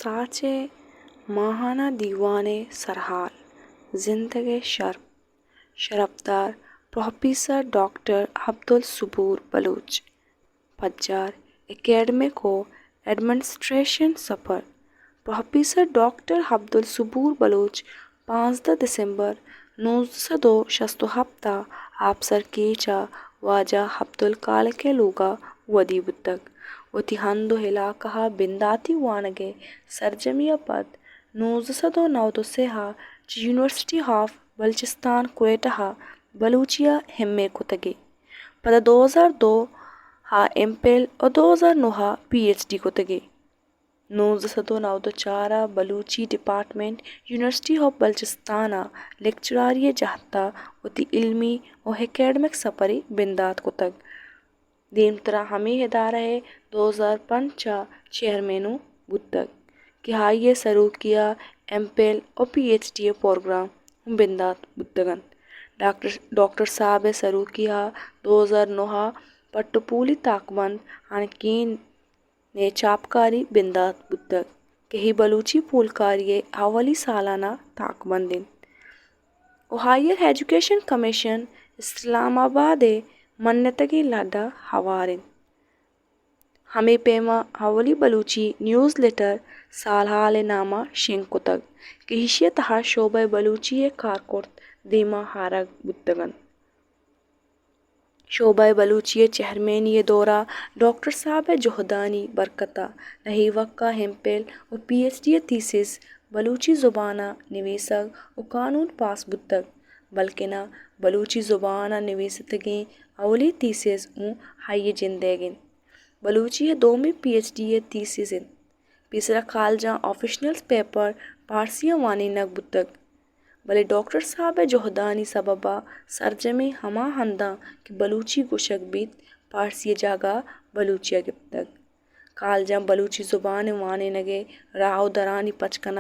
ساچ ءِ ماھانہ دیوان ءِ سرھال، زندگ ءِ شرپ، شرپدار پروفیسر ڈاکٹر عبدالصبور بلوچ۔ پجار، اکیڈمک ءُ ایڈمنسٹریشن سفر۔ پروفیسر ڈاکٹر عبدالصبور بلوچ پانزدہ دسمبر نوزدہ سد ءُ شست ءُ ھپت ءَ آپسر کیچ ءَ واجہ عبدالخالق ءِ لوگ ءَ ودی بوتگ۔ وتی ھند ءُ علاقہ ءَ بنداتی وانگ ءِ سرجمی ءَ پد نوزدہ سد ءُ نود ءُ سے ءَ چہ یونیورسٹی آف بلوچستان کوئٹہ ءَ بلوچی ءَ ایم اے کتگ ءُ پدا دو ھزار دو ءَ ایم فل ءُ دو ھزار نو ءَ پی ایچ ڈی کتگ ءُ نوزدہ سد ءُ نود ءُ چار ءَ Balochi department university of Balochistan ءَ لیکچراری ءِ جھت ءَ وتی علمی ءُ اکیڈمک سپر ءِ بندات کتگ۔ دیمترا ھمے ادارہ ءِ دو ھزار پنچ ءَ چیئرمین اوں بوتگ کہ آئی ءِ سروکی ءَ ایم فل ءُ پی ایچ ڈی ءِ پروگرام اوں بندات بوتگ اَنت۔ ڈاکٹر، ڈاکٹر صاحب ءِ سروکی ءَ دو ھزار نو ءَ پٹ ءُ پولی تاکبند آنکین ءِ چاپکاری بندات بوتگ کہ اے بلوچی پولکاری ءِ اولی سالانہ تاکبند اِنت ءُ ھائیر ایجوکیشن کمیشن اسلام آباد ءِ منتگیں لڈ ءَ ھوار اِنت۔ ھمے پیما اولی بلوچی نیوز لیٹر سالھال ءِ نام ءَ شنگ کتگ کہ ایشی ءِ تہا شعبہ بلوچی ءِ کارکرد دیما آرگ بوتگ اَنت۔ شعبہ بلوچی ءِ چیئرمینی ءِ دور ءَ ڈاکٹر صاحب ءِ جہدانی برکت ءَ نہ ایوک ءَ ایم فل ءُ پی ایچ ڈی ءِ تھیسز بلوچی زبان ءَ نویسگ ءُ قانون پاس بوتگ، بلکنا بلوچی زبان ءَ نویستگیں اولی تھیسز اوں آئی ءِ جند ئیگ اِنت۔ بلوچی ءِ دومی پی ایچ ڈی ءِ تھیسز اِنت۔ پیسرا کالجاں آپشنل پیپر پارسی ءَ وانینگ بوتگ، بلے ڈاکٹر صاحب ءِ جہدانی سبب ءَ سرجمیں ھما ھنداں کہ بلوچی گوشگ بیت، پارسی ءِ جاگہ ءَ بلوچی ءَ گپتگ۔ کالجاں بلوچی زبان ءِ وانینگ ءِ راہ ءُ درانی پچ کنگ،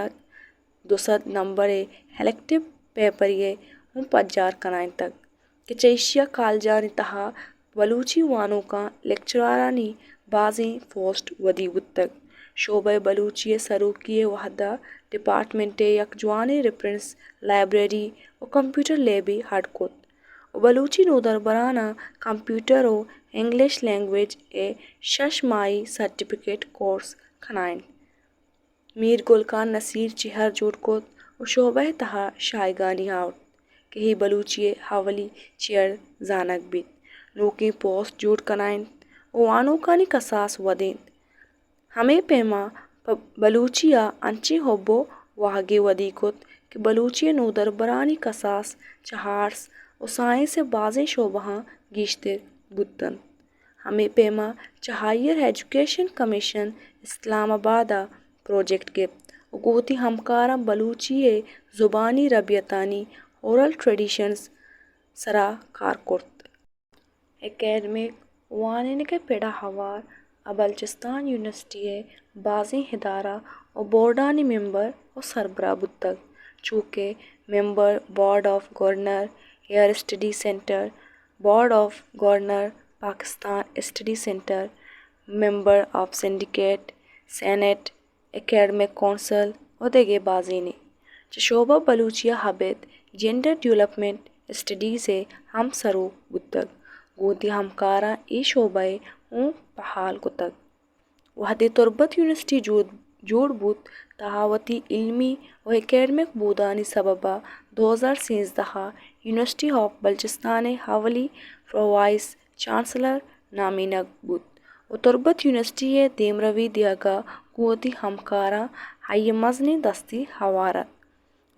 دو سد نمبر ءِ الیکٹیو پیپرے ءَ اوں پجار کنائینتگ کہ چہ ایشی ءَ کالجانی تہا بلوچی وانوکاں لیکچرارانی بازیں پوسٹ ودی بوتگ۔ شعبہ بلوچی ءِ سروکی ءِ وھد ءَ ڈیپارٹمنٹ ءَ یک جوانیں ریفرنس لائبریری ءُ کمپیوٹر لیبے اڈ کت ءُ بلوچی نودربراناں کمپیوٹر ءُ انگلش لینگویج ءِ شش ماھی سرٹیفکیٹ کورس کنائینت۔ میر گل خان نصیر چہر جوڑ کت ءُ شعبہ ءِ تہا شاہگانی آورت کہ اے بلوچی ءِ اولی چیئر زانگ بیت۔ نوکیں پوسٹ جوڑ کنائینت ءُ وانوکانی کساس ودینت۔ ھمے پیما پہ بلوچی ءَ انچیں حب ءُ واھگے ودی کت کہ بلوچی ءِ نودربرانی کساس چہ آرٹس ءُ سائنس ءِ بازیں شعبہاں گیشتر بوت اَنت۔ ھمے پیما چہ ھائیر ایجوکیشن کمیشن اسلام آباد ءَ پروجیکٹ گپت ءُ گوں وتی ھمکاراں بلوچی ءِ زبانی ربیتانی، اورل ٹریڈیشنز، سرا کار کرت۔ اکیڈمک وانینگ ءِ پڑ ءَ ھوار ءَ بلوچستان یونیورسٹی ءِ بازیں ادارہ ءُ بورڈانی ممبر ءُ سربراہ بوتگ، چو کہ member board of governor, higher study centre, board of governor Pakistan study centre, member of syndicate, senate, academic council ءُ دگہ بازینے۔ چہ شعبہ بلوچی ءَ ابید جینڈر ڈیولپمنٹ اسٹڈیز ءِ ھم سروک بوتگ۔ گوں وتی ھمکاراں اے شعبہ ءَ اوں پہال کتگ۔ وھدے تربت یونیورسٹی جوڑ، جوڑ بوت، تہ آ وتی علمی ءُ اکیڈمک بودانی سبب ءَ دو ھزار سیزدہ ءَ یونیورسٹی آف بلوچستان ءِ اولی پرو وائس چانسلر نامینگ بوت ءُ تربت یونیورسٹی ءِ دیمروی دیگ ءَ گوں وتی ھمکاراں آئی ءِ مزنیں دستی ھوار اَت۔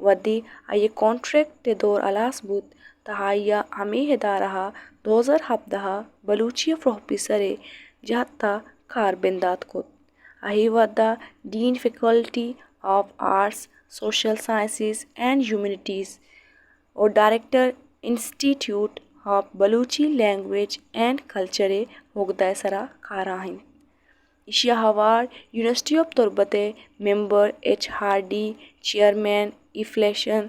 وھدے آئی ءِ کانٹریکٹ ءِ دور ھلاس بوت، تہ آئی ءَ ھمے ادارہ ءَ دو ھزار ھبدہ ءَ بلوچی ءِ پروفیسر ءِ جھت ءَ کار بندات کت۔ آ اے وھد ءَ dean faculty of arts, social sciences and humanities ءُ director institute of Balochi language and culture ءِ اگدہ ءِ سرا کارا اِنت۔ ایشی ءَ ھوار یونیورسٹی آف تربت ءِ member, H R D, chairman, affiliation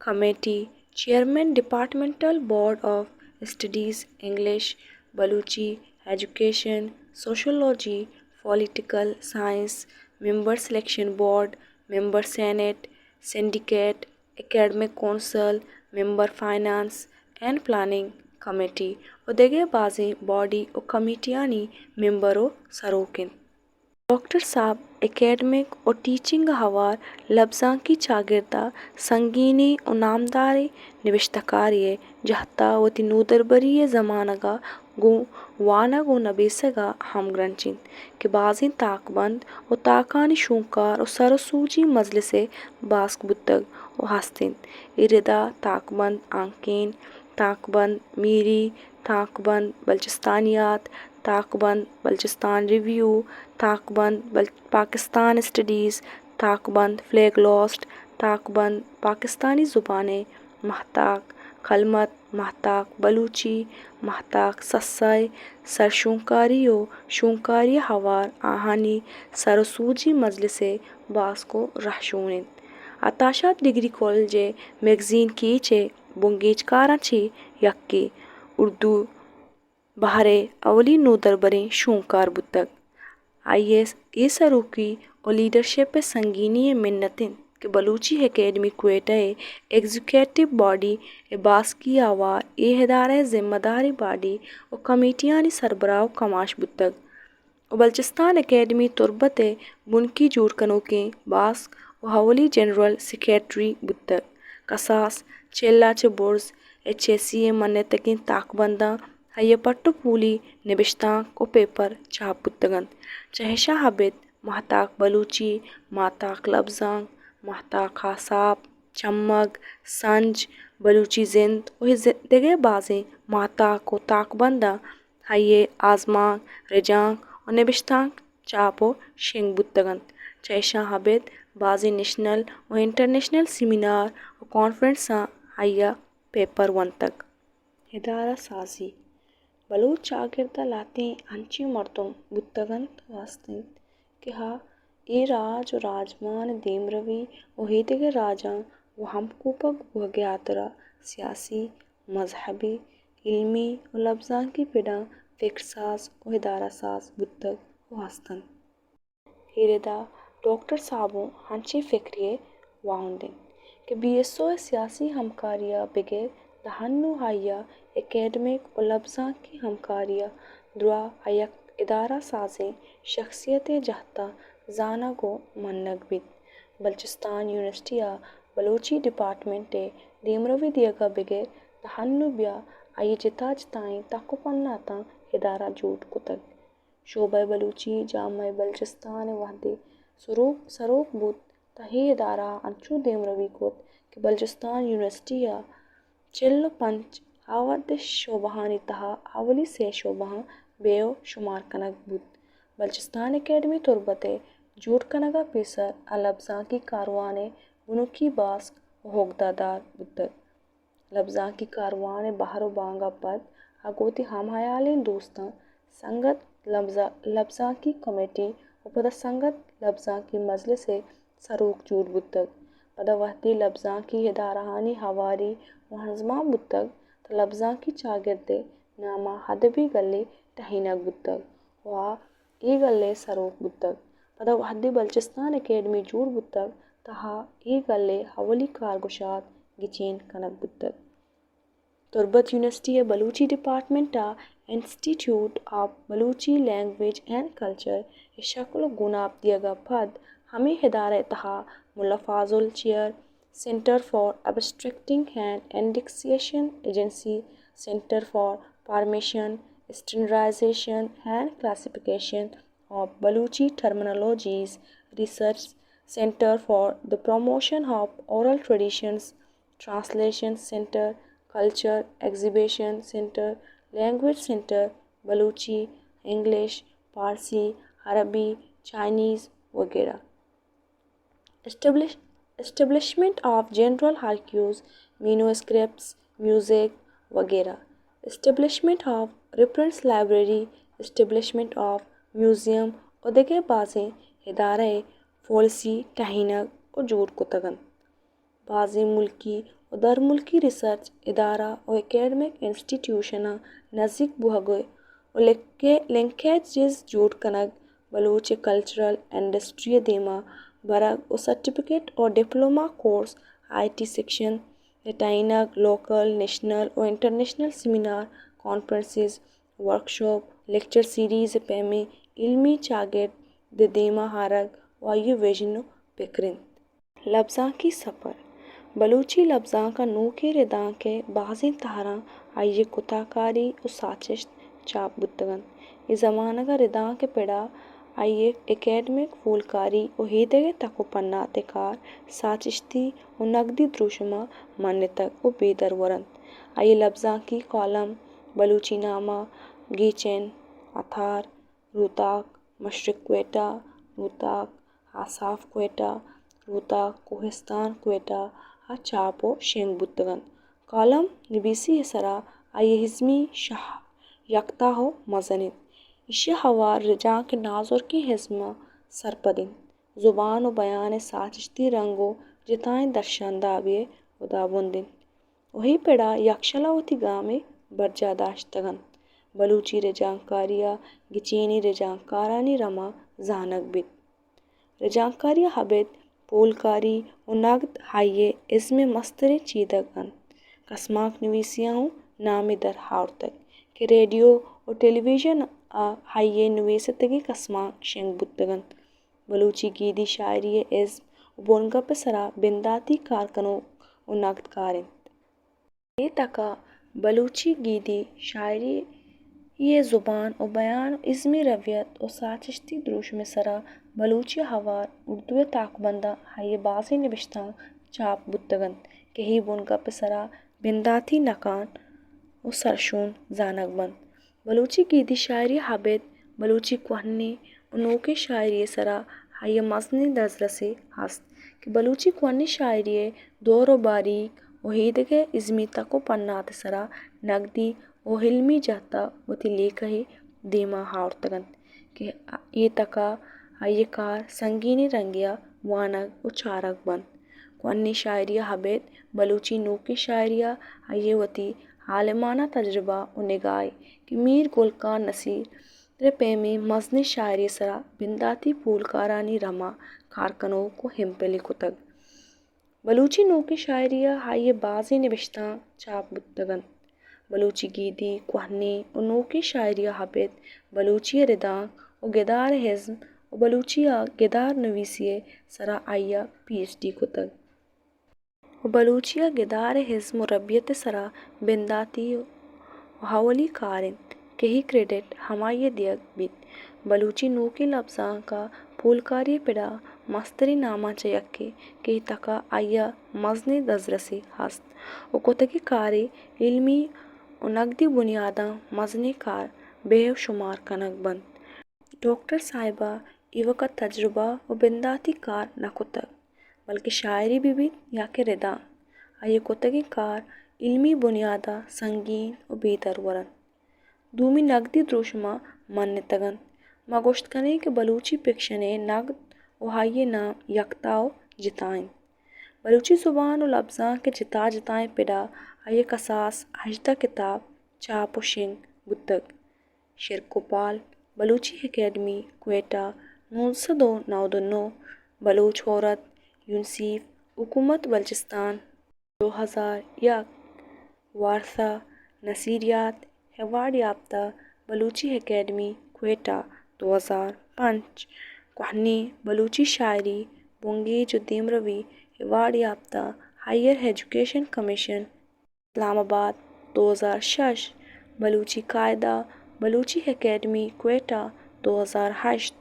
committee, chairman departmental board of studies English, Balochi, education, sociology, political science, member selection board, member senate, syndicate, academic council, member finance and planning committee و دگہ بازیں باڈی و کمیٹیانی ممبر و سروک انت۔ ڈاکٹر صاحب اکیڈمک و ٹیچنگ ء ہوار لبزانکی چاگرد ء سنگینیں و نامداریں نبشتہ کارے ء جہت ء وتی نودربری ء زمانگ ء گوں وانگ و نبیسگ ء ہمگرنچ انت کہ بازیں تاکبند و تاکانی شونکار و سر و سوجی مجلس ء باسک بوتگ و ہست انت۔ اے ردا تاکبند ہانکین، تاکبند میری، تاکبند بلوچستانیات، تاکبند بلوچستان ریویو، تاکبند بل-، پاکستان اسٹڈیز، تاکبند فلیگ لاسٹ، تاکبند پاکستانی زبانیں ماہتاک، کلمت، ماہتاک بلوچی، ماہتاک سسائی، سرشونکاری و شونکاری ہوار آہانی سر و سوجی مجلس ء باسک و رہشون انت۔ عطا شاد ڈگری کالج ء میگزین کیچ ء بنگیجکاراں چہ یکے، اردو بہر ء اولی نودربریں شونکار بوتگ۔ آئی ء اے سروکی و لیڈرشپ ء سنگینی ء منت انت کہ بلوچی اکیڈمی کوئٹہ ء ایگزیکیٹو باڈی ء باسکی آوار اے ادارہ ء ذمہ داریں باڈی و کمیٹیانی سربراہ و کماش بوتگ و بلوچستان اکیڈمی تربت ء بنکی جوڑ کنوکیں باسک و اولی جنرل سیکرٹری بوتگ۔ کساس چل ء چہ برز ایچ ایس سی ء منتگیں تاکبنداں آئی ء پٹ و پولی نبشتانک و پیپر چاپ بوتگ انت۔ چہ اشاں ابید ماہتاک بلوچی، ماہتاک لبزانک، ماہتاک آساپ، چمگ، سنج، بلوچی زند و ز-، دگہ بازیں ماہتاک و تاکبنداں آئی ء آزمانک، رجانک و نبشتانک چاپ و شنگ بوتگ انت۔ چہ اشاں ابید بازیں نیشنل و انٹرنیشنل سیمینار و کانفرنساں آئی ء پیپر ونتگ۔ ادارہ سازی۔ بلوچ چاگرد ء لہتیں انچیں مردم بوتگ انت و ہست انت کہ آ اے راج و راجمان ء دیمروی و ایدگہ راجاں گوں ہمکوپگ بوہگ ء ہاترا سیاسی، مذہبی، علمی و لبزانکی پڑاں فکرساز و ادارہ ساز بوتگ و ہست انت۔ اے ردا ڈاکٹر صاحب اوں انچیں فکرے ء واہند انت کہ بی ایس او ء سیاسی ہمکاری ء بگر داں ہنوں آئی ء اکیڈمک و لبزانکی ہمکاری ء درا ء یک ادارہ سازیں شخصیتے ء جہت ء زانگ و منگ بیت۔ بلوچستان یونیورسٹی ء بلوچی ڈیپارٹمنٹ ء دیمروی دیگ ء بگر داں ہنوں بیا آئی ء جتا جتائیں تک و پہناتاں ادارہ جوڑ کتگ۔ شعبہ بلوچی جامعہ بلوچستان ء وہدے سروک، سروک بوت، تہ اے ادارہ ء انچو دیمروی کت کہ بلوچستان یونیورسٹی ء چل و پنچ آ وھد ء شعبہانی تہا اولی سے شعبہاں بے و شمار کنگ بوت۔ بلوچستان اکیڈمی تربت ء جوڑ کنگ ء پیسر ء لبزانکی کاروان ء بنکی باسک و اگدہدار بوتگ۔ لبزانکی کاروان ء بہر و بانگ ء پد آ گوں وتی ہمہیالیں دوستاں سنگت لبزا-، لبزانکی کمیٹی و پدا سنگت لبزانکی مجلس ء سروک جوڑ بوتگ۔ پدا وہدے لبزانکی ادارہانی ہواری و ہنزمان بوتگ، تہ لبزانکی چاگرد ء نام ء ادبی گلے ٹہینگ بوتگ و آ اے گل ء سروک بوتگ۔ پدا وہدے بلوچستان اکیڈمی جوڑ بوتگ، تہ آ اے گل ء اولی کارگشاد گچین کنگ بوتگ۔ تربت یونیورسٹی ء بلوچی ڈیپارٹمنٹ ء institute of Balochi language and culture ء شکل و گوناپ دیگ ء پد ہمے ادارہ ء تہا Mulla Fazil chair, center for abstracting and indexation agency, center for formation, standardization and classification of Balochi terminologies, research center for the promotion of oral traditions, translation center, culture exhibition center, language center, Balochi, English, پارسی، عربی، Chinese وغیرہ۔ Establish-, establishment of general archives, manuscripts, music وغیرہ۔ Establishment of reference library, establishment of museum و دگہ بازیں ادارہ ء پالیسی ٹہینگ و جوڑ کتگ انت۔ بازیں ملکی و درملکی ریسرچ ادارہ و اکیڈمک انسٹیٹیوشناں نزیک بوہگ و لنکے-، لنکیجز جوڑ کنگ بلوچ ءِ کلچرل انڈسٹری ءِ دیما برگ ءُ سرٹیفکیٹ ءُ diploma course, I T section ءِ ٹہینگ، لوکل، نیشنل ءُ international seminar, conferences, workshop, lecture series ءِ پیمیں علمی چاگرد ءِ دیما آرگ ءُ آئی ءِ ویژن ءُ پکر اِنت۔ لبزانکی سپر۔ بلوچی لبزانک ءِ نوکیں ردانک ءِ بازیں تہراں آئی ءِ کتاکاری ءُ ساچشت چاپ بوتگ اَنت۔ اے زمانگ ءِ ردانک ءِ پڑ ءَ آئی ءِ اکیڈمک، پولکاری ءُ ایدگہ تک ءُ پہنات ءِ کار ساچشتی ءُ نگدی دروشم ءَ منتگ ءُ بے درور اَنت۔ آئی ءِ لبزانکی کالم بلوچی نامہ، گیچین، اتار، روتاک، مشرق کوئٹہ، روتاک، آساف کوئٹہ، روتاک، کوہستان کوئٹہ ءَ چاپ ءُ شنگ بوتگ اَنت۔ کالم نبیسی ءِ سرا آئی ءِ ازمی شہ یکتا ءُ مزن اِنت۔ ایشی ءَ ہوار رجانک ءِ نازرکیں ازم ءَ سرپد اِنت۔ زبان ءُ بیان ءِ ساچشتی رنگ ءُ جتائیں درشاندابے ءِ ہدابند اِنت۔ ءُ اے پڑ ءَ یکشل ءَ وتی گامے برجاہ داشتگ اَنت۔ بلوچی رجانکاری ءَ گچینی رجانکارانی رم ءَ زانگ بیت۔ رجانکاری ءَ ابید پولکاری ءُ نگد آئی ءِ ازم ءِ مستریں چیدگ اَنت۔ کسمانک نویسیاں اوں نامے در آورتگ کہ ریڈیو ءُ ٹیلی ویژن ءَ آئی ءِ نویستگیں کسمانک شنگ بوتگ اَنت۔ بلوچی گیدی شاعری ءِ ازم ءُ بنگپ ءِ سرا بنداتی کار کنوک ءُ نگدکار اِنت۔ اے تک ءَ بلوچی گیدی شاعری ءِ زبان ءُ بیان ءُ ازمی رویت ءُ ساچشتی دروشم ءِ سرا بلوچی ءَ ہوار اردو ءِ تاکبند ءَ آئی ءِ بازیں نبشتانک چاپ بوتگ اَنت کہ اے بنگپ ءِ سرا بنداتی نکان ءُ سرشون زانگ بنت۔ بلوچی گیدی شاعری ءَ ابید بلوچی کوہنیں ءُ نوکیں شاعری ءِ سرا آئی ءِ مزنیں دزرسے ہست کہ بلوچی کوہنیں شاعری ءِ دور ءُ باریک ءُ ایدگہ ازمی تک ءُ پہنات ءِ سرا نگدی ءُ علمی جہت ءَ وتی لیکہ ءَ دیما آورتگ اَنت کہ اے تک ءَ آئی ءِ کار سنگینیں رنگے ءَ وانگ ءُ چارگ بنت۔ کوہنیں شاعری ءَ ابید بلوچی نوکیں شاعری ءَ آئی ءِ وتی عالمانہ تجربہ ءُ نگاہے کہ میر گل خان نصیر ءِ پیمیں مزنیں شاعری ءِ سرا بنداتی پولکارانی رم ءَ کار کنوک ءُ ہمپلے کتگ۔ بلوچی نوکیں شاعری ءَ آئی ءِ بازیں نبشتانک چاپ بوتگ اَنت۔ بلوچی گیدی، کوہنیں ءُ نوکیں شاعری ءَ ابید بلوچی ءِ ردانک ءُ گدار ءِ ازم ءُ بلوچی ءِ گدار نویسی ءِ سرا آئی ءَ پی ایچ ڈی کتگ۔ ءُ بلوچی ءِ گدار ءِ ازم ءُ ربیت ءِ سرا بنداتی ءُ اولی کار اِنت کہ اے کریڈٹ ہمائی ءَ دیگ بیت۔ بلوچی نوکیں لبزانک ءِ پولکاری ءِ پڑ ءَ مستریں ناماں چہ یکے کہ اے تک ءَ آئی ءَ مزنیں دزرسے ہست ءُ کتگیں کارے علمی ءُ نگدی بنیاداں مزنیں کار بہ ءُ شمار کنگ بنت۔ ڈاکٹر صاحب ءَ ایوک ءَ تجربہ ءُ بنداتی کار نہ کتگ، بلکیں شاعری بہ بیت یا کہ ردانک، آئی ءِ کتگیں کار علمی بنیاد ءَ سنگین ءُ بے درور اَنت۔ دومی نگدی دروشم ءَ منتگ اَنت۔ ما گوشت کنیں کہ بلوچی فکشن ءِ نگد ءُ آئی ءِ نام یکتا ءُ جتا اِنت۔ بلوچی زبان ءُ لبزانک ءِ جتا جتائیں پڑ ءَ آئی ءِ کساس ہژدہ کتاب چاپ ءُ شنگ بوتگ۔ شرکوپال، بلوچی اکیڈمی، کوئٹہ، نوزدہ سد ءُ نود ءُ نو، بلوچ عورت، یونیسیف، حکومت بلوچستان، دو ہزار یک، وارثہ، نصیریات، ایوارڈ یافتہ، بلوچی اکیڈمی، کوئٹہ، دو ہزار پنچ، کوہنیں بلوچی شاعری، بنگیج ءُ دیمروی، ایوارڈ یافتہ، ہائیر ایجوکیشن کمیشن، اسلام آباد، دو ہزار شش، بلوچی قاعدہ، بلوچی اکیڈمی، کوئٹہ، دو ہزار ہشت،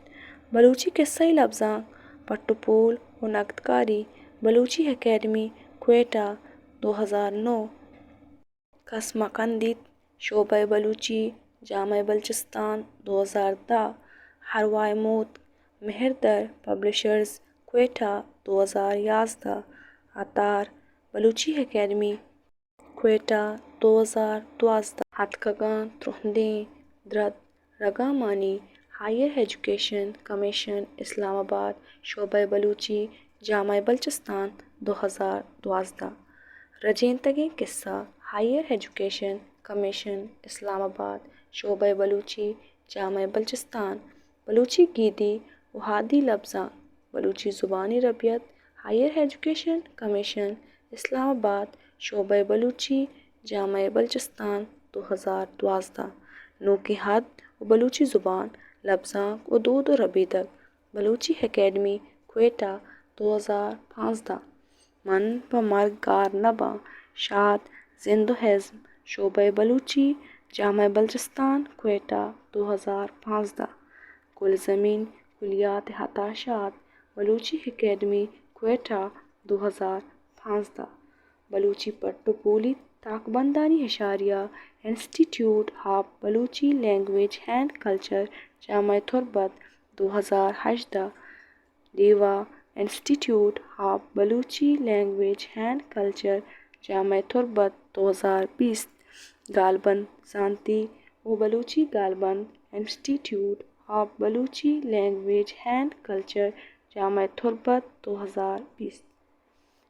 بلوچی قصہ ءُ لبزانک، پٹ ءُ پول ءُ نگدکاری، بلوچی اکیڈمی، کوئٹہ، دو ہزار نو، کس مہ کندیت، شعبہ بلوچی، جامعہ بلوچستان، دو ہزار دہ، ارواہ ءِ موتک، مہردر پبلشرز، کوئٹہ، دو ہزار یازدہ، اتار، بلوچی اکیڈمی، کوئٹہ، دو ہزار دوازدہ۔ اتکگاں ترندیں درد رگامانی، ہائیر ایجوکیشن کمیشن، اسلام آباد، شعبہ بلوچی، جامعہ بلوچستان، دو ہزار دوازدہ۔ رجینتگیں قصہ، ہائیر ایجوکیشن کمیشن، اسلام آباد، شعبہ بلوچی، جامعہ بلوچستان، بلوچی گیدی و ہادی لبزانک، بلوچی زبانی ربیت، ہائیر ایجوکیشن کمیشن، اسلام آباد، شعبہ بلوچی، جامعہ بلوچستان، دو ہزار دوازدہ۔ نوکیں ہد و بلوچی زبان، لبزانک و دود و ربیدگ، بلوچی اکیڈمی، کوئٹہ، دو ہزار پانزدہ۔ من پہ مرگ گار نہ باں، شاد زند و ہزم، شعبہ بلوچی، جامعہ بلوچستان، کوئٹہ، دو ہزار پانزدہ۔ گلزمین، کلیات ہتاشات، بلوچی اکیڈمی، کوئٹہ، دو ہزار پانزدہ۔ بلوچی پٹ و پولی تاکبندانی اشاریہ، institute of Balochi language and culture, جامعہ تربت، دو ہزار ہژدہ۔ ڈیوا، institute of Balochi language and culture, جامعہ تربت، دو ہزار بیست۔ گالبند زانتی و بلوچی گالبند، institute of Balochi language and culture, جامعہ تربت، دو ہزار بیست۔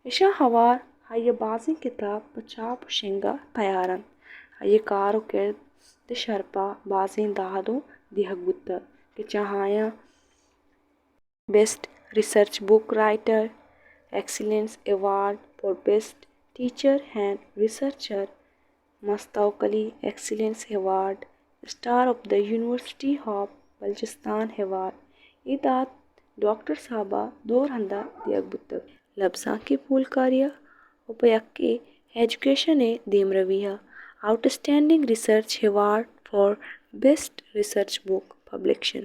اشاں ہوار آئی ء بازیں کتاب پہ چاپ و شنگ ء تیار انت۔ آئی ء کار و کرد ء شرپ ء بازیں داد اوں دیگ بوتگ کہ چہ آیاں best research book writer, excellence award for best teacher and researcher, مستوکلی excellence award, star of the university of Balochistan award, اے داد ڈاکٹر صاحب ء دو رند ء دیگ بوتگ۔ لبزانکی پولکاری ء و پہ یکے ایجوکیشن ء دیمروی ء outstanding research award for best research book publication.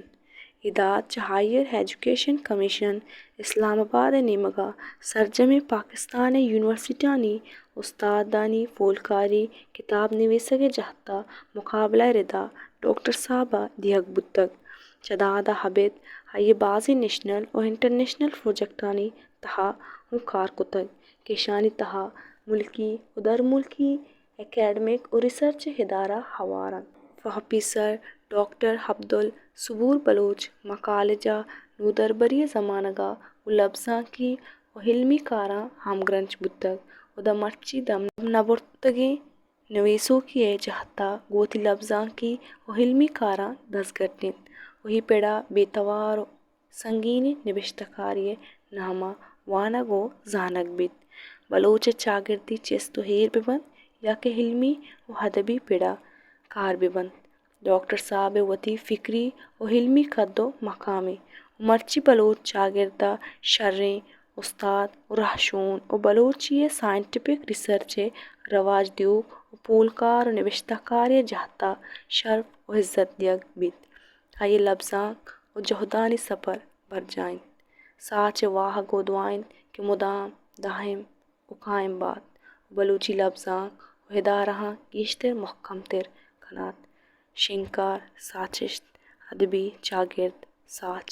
اے داد چہ ہائیر ایجوکیشن کمیشن اسلام آباد ء نیمگ ء سرجمیں پاکستان ء یونیورسٹیانی استادانی پولکاری کتاب نویسگ ء جہت ء مقابلہ ء ردا ڈاکٹر صاحب ء دیگ بوتگ۔ چہ داد ء ابید آئی ء بازیں نیشنل و انٹرنیشنل پروجیکٹانی تہا اوں کار کتگ کہ اشانی تہا ملکی و درملکی اکیڈمک و ریسرچ ادارہ ہوار انت۔ پروفیسر ڈاکٹر عبدالصبور بلوچ ما کالج ء نودربری ء زمانگ ء و لبزانکی و علمی کاراں ہمگرنچ بوتگ و داں مرچی دم نہ برتگیں نویسوکے ء جہت ء گوں وتی لبزانکی و علمی کاراں دزگٹ انت و اے پڑ ء بے توار و سنگینیں نبشتہ کارے ء نام ء وانگ و زانگ بیت۔ بلوچ ء چاگردی چست و ایر بہ بنت یا کہ علمی و ادبی پڑ ء کار بہ بنت، ڈاکٹر صاحب ء وتی فکری و علمی قد و مقامے و مرچی بلوچ چاگرد ء شریں استاد و رہشون و بلوچی ء سائنٹیفک ریسرچ ء رواج دیوک و پولکار و نبشتہ کارے ء جہت ء شرپ و عزت دیگ بیت۔ آئی ء لبزانک و جہدانی سپر برجاہ انت۔ ساچ ء واہگ و دعا انت کہ مدام دائم و قائم بات و بلوچی لبزانک و ادارہاں گیشتر مھکم تر کنات۔ شنگکار، ساچشت، ادبی چاگرد، ساچ